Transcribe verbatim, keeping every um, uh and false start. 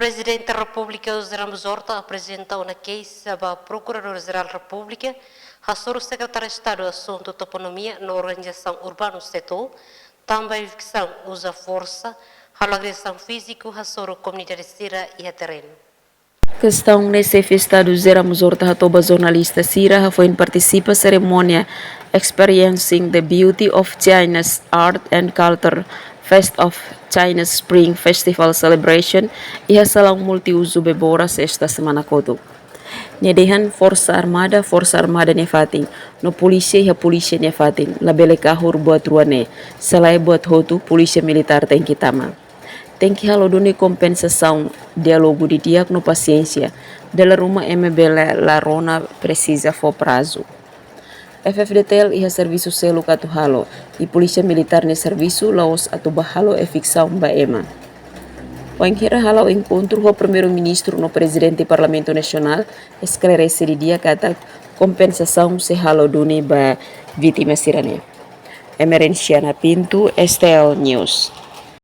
Prezidente Repúblika José Ramos Horta aprezenta ona keixa ba Prokuradór-Jerál Repúblika, hasoru Sekretáriu Estadu Asuntu Toponímia no Organizasaun Urbanu, SETOU, tanba eviksaun uza forsa, halo agresaun fíziku hasoru komunidade sira iha terrenu. Kestaun ne'e Xefe Estadu José Ramos Horta hato'o ba jornalista sira hafoin partisipa serimónia Experiencing the Beauty of China's Art and Culture, Fest of China's Spring Festival Celebration, iha salaun multiuzu Bebora, sesta semana kotuk. Nia dehan Forsa Armada, Forsa Armada nia fatin, no polísia iha polísia nia fatin, labele kahur buat rua ne'e, se lae buat hotu, polísia militár tenke tama. Tenke halo duni kompensasaun, diálogu didi'ak no pasiénsia, dala ruma ema bele la rona presiza fó prazu. F-FDTL iha servisu seluk atu halo, i polísia militár nia servisu la'ós atu bá halo eviksaun ba ema. Wainhira hala'o enkontru ho Primeiru-Ministru no Prezidente Parlamentu Nasionál, esklarese didi'ak katak kompensasaun sei halo duni ba vítima sira-ne'e. Emerenciana Pinto, STL News.